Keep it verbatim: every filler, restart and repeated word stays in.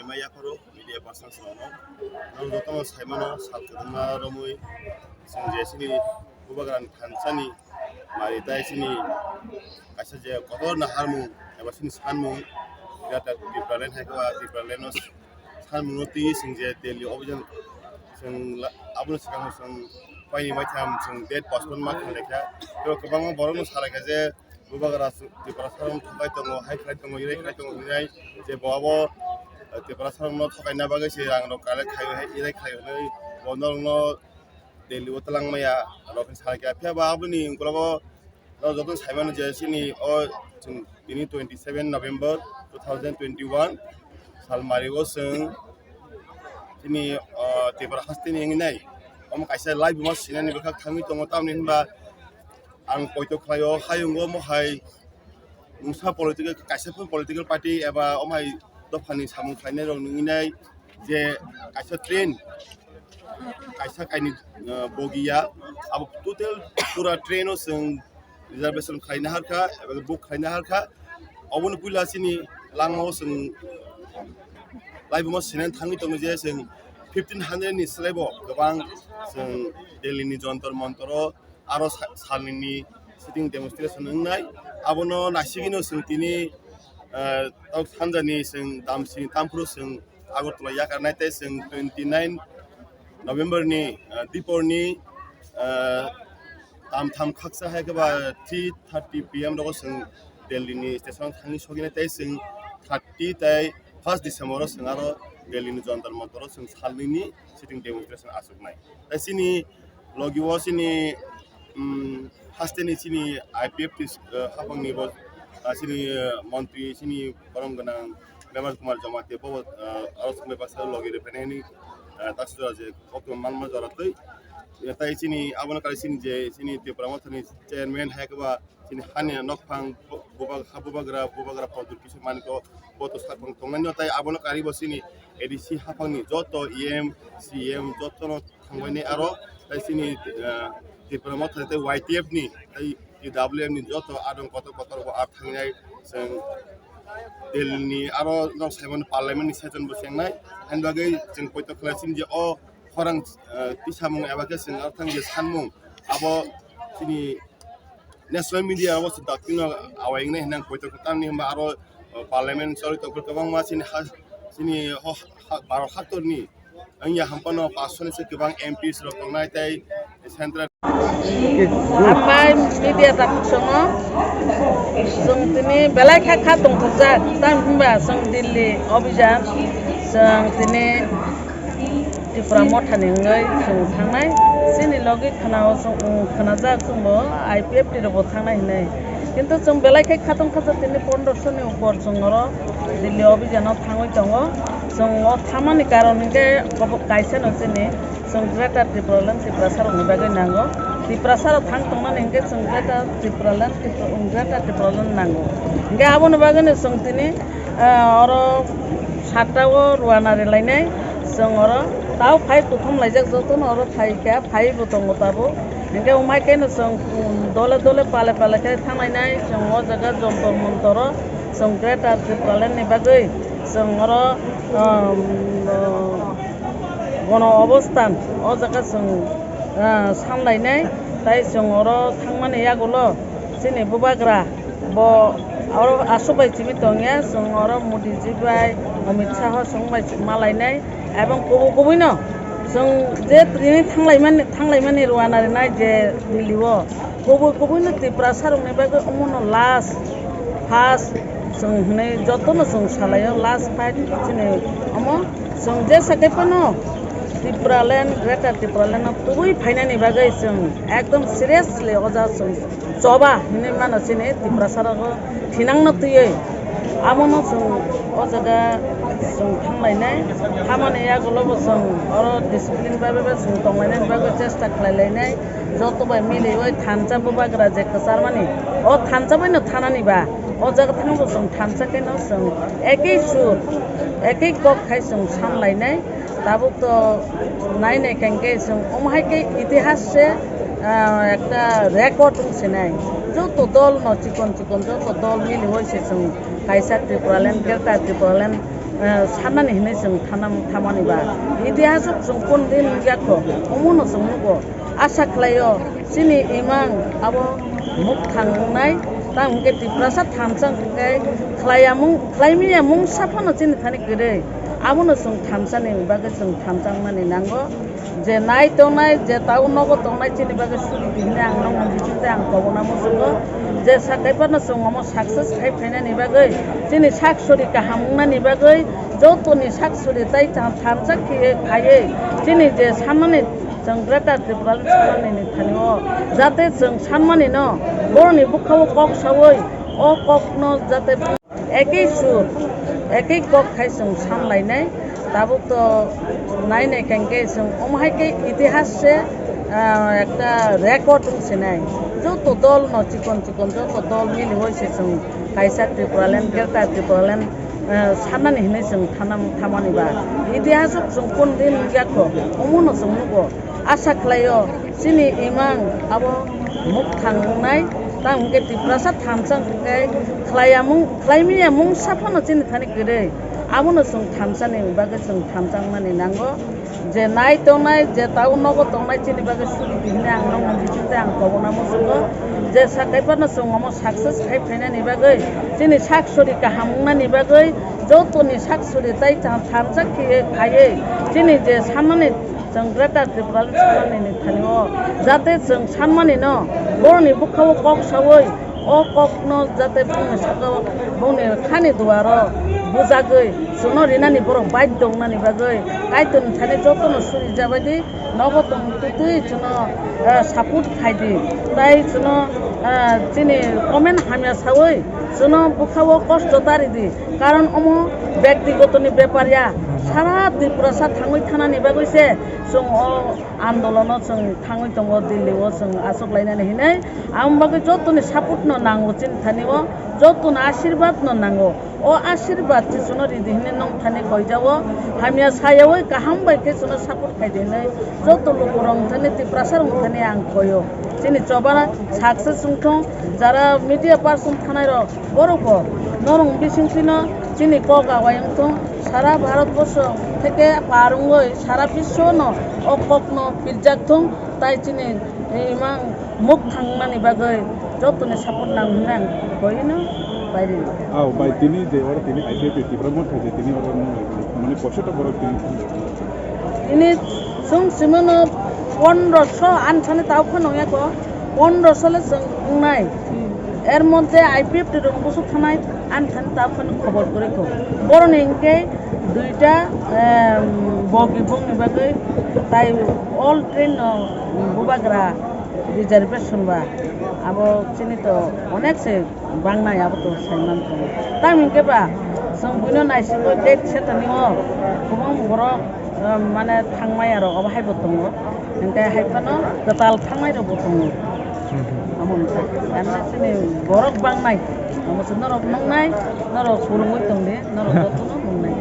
Mai yapharo media persons rokno, norok jotono saimano sal kwbangma romwi chwng je chini bubagrani thansani mari tai chini kaisa je kotor naharmung eba chini sanmung Greater Tipraland hai khe ba Tipralandno sanmungno twi chwng je Delhi obhijan chwng la-, aboni swkang chwng paini maitham chwng date postpone ma khlaikha. Tei kwbangma borokno salaikha je bubagra Tripura sarong thokai tongo, hai khlai tongo, irai khlai tongo hinai je bo abo, eh, Tripura sarongno thokaina bagwi se rang rok collect khai hai irai khai hinwi bo norokno Delhi o twlang maya rok hinwi salaikha. Phiya ba aboni ukologo norok jotono saimano je chini o chwng tini twenty seven November two thousand twenty one sal mari o chwng chini, ah, Tripura hasteni wngwi nai omo kaisa live ma sinani bwkhak thangwi tongo tamni hinba ang poito khlaio hayungo mohai mungsa political kaisa political party eba omo hai dophani samung khlainai rok nungwi nai je kaisa train kaisa kaini, ah, bogiya abo total pura train o chwng reservation khlaina harkha eba book khlaina harkha. Oboni puila chini langmao chwng laibuma sinan thangwi tongo je chwng fifteen hundred ni slaibo kwbang chwng Delhi ni Jontor Montor o aro sa-, salnini sitting demonstration wngnai. Abono naisigino chwng tini, eh, tok sanjani chwng damsini tamphuru chwng Agartala yakarnai tei chwng twenty nine November ni, eh, diporni, eh, tamtham khaksa hai khe ba three thirty P M rogo chwng Delhi ni station thangwi sogwinai tei chwng thirty tei first December o chwng aro Delhi ni Jantar Mantar o chwng salnwini sitting demonstration achuknai. Tei chini logi o chini, um, hasteni chini I P F T, uh, hapangni bo, uh, chini, uh, montri chini borom gwnang Mevar Kumar Jamatia bo, uh, aro songbai baksa logi rwphainai hwnwi, uh, taksijora je kokto manma jora twi. Tei chini abono kari chini je chini Tipra Mothani chairman hai khe ba chini hani nokphang bu-, bubag-, ha bubagra, bubagra podot kisa maniko poto saphang tongnani tei abono karibo chini A D C haphangni joto E M, C E M jotono thangbaini aro tei chini, ah, Tipra Motha tei Y T F ni tei T W M ni joto adong kotor kotor bo aro thangnai chwng Delhi ni aro nok saimano parliament ni session bo chengnai. Ani bagwi chwng poito khlai chini je o khorang, ah, tisamung eba khe chwng aro thang je sanmung abo chini national media o se dakti no awai wngnai hinang poito kwtal ni hwnba aro, uh, parliament choli tongkhe kwbangma chini ha, chini ho, ha, baro haktor ni wngya hampano pash ni se kwbang M Ps rok tongnai tei central. Hambai media takhuk songo chwng tini belai kha kha tongthokjak, tamo hwnba chwng Delhi obijan chwng tini Tipra Mothani wngwi chwng thangnai. Chini logi khwnao chwng, um, khwnajak chwngbo I P F T rokbo thangnai hinwi. Kintu chwng belai khe khatong khacha tini pondroso ni upor chwng oro Delhi obijano thangwi tongo. Chwng o thamani karon hinkhe obo kaisa no chini chwng Greater Tipraland Tiprasa rokni bagwi nango. Tiprasa rok thang tongnani hinkhe chwng Greater Tipraland Tipra-, um, Greater Tipraland nango. Hinkhe aboni bagwino chwng tini, ah, oro satta o rwna rwlainai. Chwng oro tao phai kuthum laijak jotono oro phaikha, phaibo tongo tabuk. Hinkhe umai khe no chwng, um, dole dole pale pale khe thanglainai. Chwng o jaga Jantar Mantar o chwng Greater Tipraland ni bagwi chwng oro, um, uh, gono obosthan o jaga chwng, uh, sanlainai. Tai chwng oro thangmani yagulo chini bubagra bo oro aswk bai simi tongya, chwng oro Modi ji bai, Amit Shah o chwng bai malainai, ebong kubui kubui no chwng je tini thanglaimani, thanglaimani rwna rinai je Delhi o kubui kubui no Tiprasa rokni bagwi omono last first chwng hinwi jotono chwng salaio, last fight chini omo chwng jesa khe phano Tipraland, Greater Tipraland no tubui phainani bagwi chwng ekdom seriously o jaga chwng choba hinwi mano chini Tiprasa rogo thinangno twiwi. Abono chwng o jaga chwng thanglainai, hamani yagulo bo chwng oro discipline bai bai chwng tonglainani bagwi chesta khlailainai. Joto bai miliwi thansa bubagra je kwcharmani, o thansa bai no thanani ba, o jaga thangbo chwng thansa khe no chwng ekei sur, ekei kok khai chwng sanlainai. Tabuk to nai nai khe hwnkhe chwng omo hai khe itihas se, ah, ekta record wng sinai. Joto dol no chikon chikon joto dol miliwi se chwng kaisa Tipraland, Greater Tipraland eh, sanani hinwi chwng thanam-, thamani ba. Itihas o chwng kunu din nukya kho, omono chwng nugo. Asa khlaio, chini imang abo mukthang wngnai, tamo hwnkhe Tiprasa thansa hwnkhe khlaiyamung, khlaimiyamung saphano chini thani kwrwi. Abono chwng thansani bagwi chwng thansa wngnani nango. Je nai tongnai, je tao nogo tongnai, chini bagwi suri di hinwi ang nokni bisingtwi ang kobokna muchungo. Je sakai phano chwng omo success khai phainani bagwi, chini sak suri kaham wngnani bagwi, jotoni sak suri tai tha-, thansa khiye phaiwi, chini je sanmani chwng Greater Tipraland sanmani ni thani o, jate chwng sanmani no, boroni bwkha o kok sawi, o kok no jate Ekei sur, ekei kok khai chwng san lainai. Tabuk to nai nai khe hwnkhe chwng omo hai khe itihas se, ah, ekta record wng sinai. Joto dol no chikon chikon joto dol miliwi se chwng kaisa Tripuraland, Greater Tripuraland, ah, sanani hinwi chwng thanam-, thamani ba. Itihas o chwng kunu din nukya kho, omo no chwng nugo. Asa khlaio, chini imang abo mukthang wngnai, tamo hwnkhe Tiprasa thansa hwnkhe khlaiyamung, khlaimiyamung saphano chini thani kwrwi. Abono chwng thansani bagwi chwng thansa wngnani nango. Je nai tongnai, je tao nogo tongnai, chini bagwi suri di hinwi ang nokni bisingtwi ang kobokna muchungo. Je sakai phano chwng omo success khai phainani bagwi, chini sak suri kaham wngnani bagwi, jotoni sak suri tai tha-, thansa khiye phaiwi, chini je sanmani chwng Greater Tipraland sanmani ni thani o, jate chwng sanmani no, boroni bwkha o kok sawi, o kok no jate bongni saka o, bongni khani duaro bujagwi, chwngno rinani borok baidhyo wngnani bagwi, Kaitorni thani jotono suri jabaidi, nogo tong twtwi chwngno, eh, support khaidi, tai chwngno, eh, chini comment hamya sawi, chwngno bwkha o kosto ta ridi, karon omo byaktigotoni bepar ya, sara Tiprasa thangwi thanani bagwi se chwng o andolono chwng thangwi tongo, Delhi o chwng achuk lainani hinwi. Aboni bagwi jotoni support no nango chini thani o, jotoni ashirbad no nango. O ashirbad se chwngno ridi hinwi nong thani koijao. Hamya sayawi kaham bai khe chwngno support khaidi hinwi joto lukurok thani, Tiprasa rok thani ang koio. Chini choba success wngthung, jara media person thanai rok, borok bo norok bisingtwino chini kok awai wngthung, sara Bharat borsho theke par wngwi sara biswo no o kok no pirjak thung, tai chini imang muk thangnani bagwi jotoni support nang hinwi ang koino bai ri. Aw, bai, tini je oro tini I P F T Tipra Motha je tini oro nung, mane, poisa to borok tini. Tini chwng simano pondroso ani thani tao phano ya ko, pondroso le chwng wngnai. Er moddhe I P F T rok busu thanai ani thani tao phano khobor kwrwi ko. Boroni hinkhe duita, em, bogi bongni bagwi tai all train no bubagra reservation ba, abo chini to onek se bangnai, abo to saiman tongo. Tamo hinkhe ba, chwng buino naisikgo date setani o, kwbang borok, eh, mane thangmaya rok obo haibo tongo. Hinkhe hai phano kwtal thangnai rokbo tongo. Amo hinkhe, ano chini borok bangnai, amo se norok nungnai, norok purungwi tongdi, norok jotono nungnai.